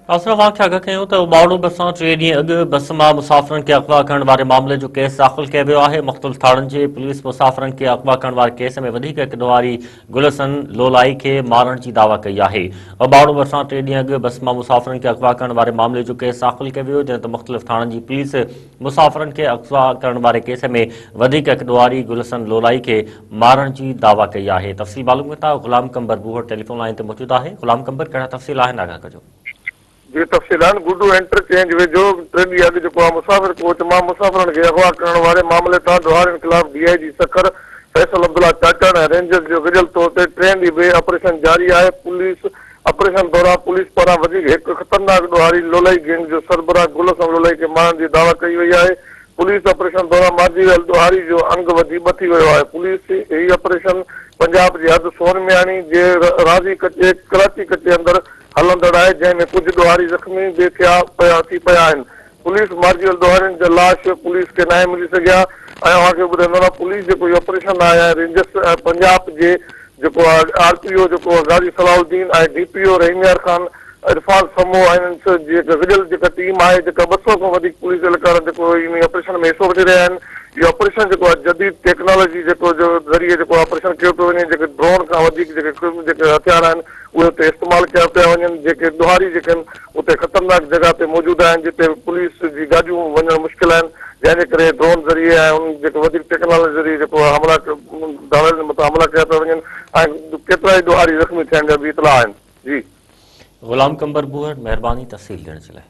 Councillor walk کي آگاهه ڪيو ته اٻاوڙو ڀرسان ٽي ڏينهن اڳ بس مان مسافرن کي اغوا ڪرڻ واري معاملي جو ڪيس داخل ڪيو ويو آهي. مختلف ٿاڻن جي پوليس مسافرن کي اغوا ڪرڻ واري ڪيس ۾ وڌيڪ هڪ ڏوهاري گل حسن لولائي کي مارڻ جي دعويٰ ڪئي آهي. اٻاوڙو ڀرسان ٽي ڏينهن اڳ بس مان مسافرن کي اغوا ڪرڻ واري معاملي جو ڪيس داخل ڪيو ويو جڏهن ته مختلف ٿاڻن جي پوليس مسافرن کي اغوا ڪرڻ واري ڪيس ۾ وڌيڪ هڪ ڏوهاري گل حسن لولائي کي مارڻ جي دعويٰ ڪئي آهي. تفصيل معلوم ڪندا غلام قمبر ٻوهڙ ٽيليفون لائين تي موجود آهي. غلام قمبر ڪهڙا تفصيل آهن آگاهه ڪجو. جي تفصيل آهن گڊو انٽر چينج ويجهو ٽي ڏينهن اڳ جيڪو آهي مسافر ڪوچ مان مسافرن کي اغوا ڪرڻ واري معاملي تان ڏوهارين خلاف D I G Sukkur Faisal Abdullah Chachar ۽ rangers جو گڏيل طور تي ٽئين ڏينهن به آپريشن جاري آهي پوليس آپريشن دوران پوليس پاران وڌيڪ هڪ خطرناڪ ڏوهاري لولائي گينگ جو سربراهه گل حسن لولائي کي مارڻ جي دعويٰ ڪئي وئي آهي پوليس آپريشن دوران مارجي ويل ڏوهاري جو انگ وڌي ٻه ٿي ويو آهي. پوليس هي آپريشن پنجاب جي حد سونمياڻي جي راضي ڪچي ڪراچي ڪچي اندر هلندڙ آهي جنهن ۾ ڪجهه ڏوهاري زخمي به ٿيا پيا ٿي پيا آهن. پوليس مارجي ويل ڏوهارين جا لاش پوليس کي ناهي ملي سگهيا ۽ اوهان کي ٻڌائيندو هلان پوليس جيڪو هي آپريشن آهي ۽ رينجرس ۽ پنجاب جي جيڪو آر پي او جيڪو Ghazi Salah Uddin ۽ D P O Rahim Yar Khan Irfan Samo ۽ انهن جي هڪ گڏيل جيڪا ٽيم آهي جيڪا 200 کان وڌيڪ پوليس اهلڪار جيڪو انهي آپريشن ۾ حصو وٺي رهيا آهن اهو آپريشن جيڪو آهي جديد ٽيڪنالاجي جيڪو جو ذريعي جيڪو آپريشن ڪيو پيو وڃي جيڪي ڊرون کان وڌيڪ جيڪي جيڪي هٿيار آهن اهي اتي استعمال ڪيا پيا وڃن جيڪي ڏوهاري جيڪي آهن اتي خطرناڪ جڳهه تي موجود آهن جتي پوليس جي گاڏيون وڃڻ مشڪل آهن جنهن جي ڪري ڊرون ذريعي ۽ انهن جيڪي وڌيڪ ٽيڪنالاجي ذريعي جيڪو حملا ڌاڙيلن مٿان حملا ڪيا پيا وڃن ۽ ڪيترائي ڏوهاري زخمي ٿيڻ جا به اطلاع آهن جي. غلام قمبر بوهڙ مهرباني تفصيل ڏيڻ جي لاء.